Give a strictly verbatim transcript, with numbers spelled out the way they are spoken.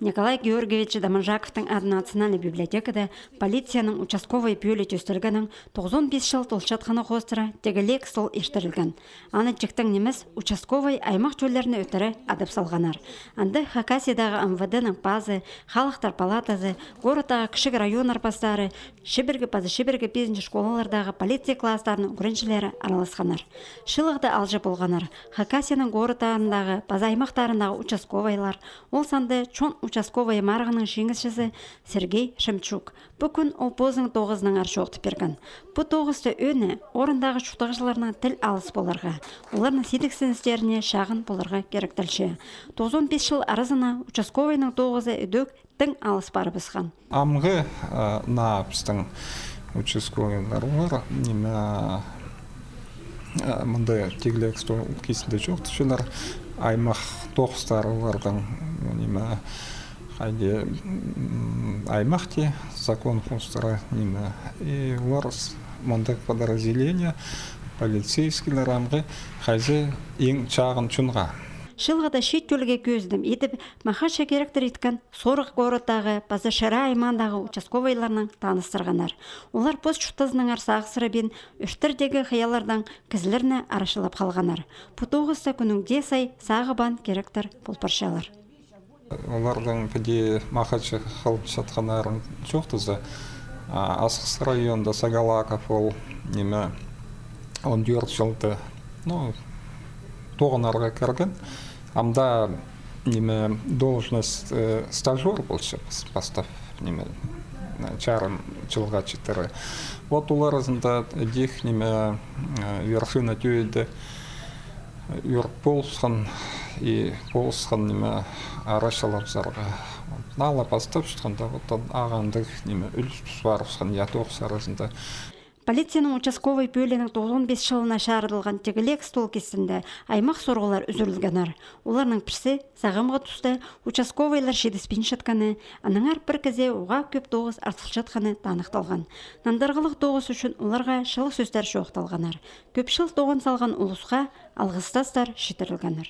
Николай Георгиевич Домонжаковтың адынаң Национальный библиотекада полицияның участковай пӧлии тӧстелгеннең тоғызон пис чыл толчатханы хоостыра тігілек стол иртірілген. Аны тиктең нимес, участковай аймах тӧллерні ӧтіре адап салғаннар. Анда Хакасиядағы М В Д-ның пазы, халыхтар палатазы, городтағы кічіг районнар пастары, чибіргі паза чибіргі пизінҷі школалардағы полиция класстарының ӱгренҷілері араласханнар. Чыылығда алҷа полғаннар Хакасияның городтарындағы паза аймахтарындағы участковайлар, ол санда чон участковай марығының чиңісчізі Сергей Шемчук. Пу кӱн ол позының тоғызынаңар чоохтап пирген. Пу тоғыста ӧӧні орындағы чуртағҷыларнаң тіл алыс поларға, оларның сидіксіністеріне чағын поларға киректелче. Тоғызон пис чыл аразына участковайның тоғызы ідӧк тың алыс парыбысхан. Амғы, а, наа пістің участковайлар, олар, ниме, а, мында тігілек стол кистінде чоохтапчалар, аймах тоғыстары оларның, ниме, хайди, м, аймах тее, закон хоостыра, ниме. И олар с-, мындағ подразделение, полицейскийлер амғы, хайзы иң чағын чонға. Чыылығда чиит тӧлге кӧзідім идіп, Махачы киректір иткен Сорых городтағы паза Шира аймаандағы участковайларнаң таныстырғаннар. Олар пос чуртазынаңар сағыссырабин, ӧртердегі хыяллардаң кізілерні арачылап халғаннар. Пу тоғыста кӱннің дее сай сағыбаан киректер пол парчалар. Оларның піди Махачы хылчатханнарын чоохтаза, а, Асхыс районда Сагалаков ол, ниме, он тӧрт чылда, ну, тоғынарға кірген. Амда, ниме, должность, э, стажёр полча пас-, пастап, ниме, чарым чылға читіре. Вот ол аразында тик, ниме, э, Вершина тӧӧде ӱр полысхан и полысхан, ниме, арачылап саларға. Наа ла пастапчатханда, вот, ағандығ, ниме, ӱлӱс-тӱс парыбысхан, я, тоғыс аразында. Полицияның участковай пӧлиинің тоғызон пис чылына чарыдылған тігілек стол кистінде аймах сурығлар ӱзӱрілгеннер. Оларның пірсі сағамғы туста участковайлар читіспинчеткені, аннаңар пір кізее уғаа кӧп тоғыс артылчатханы таныхталған. Нандырығлығ тоғыс ӱчӱн оларға чылығ сӧстер чоохталғаннар. Кӧп чыл тоғын салған улусха алғыстастар читірілгеннер.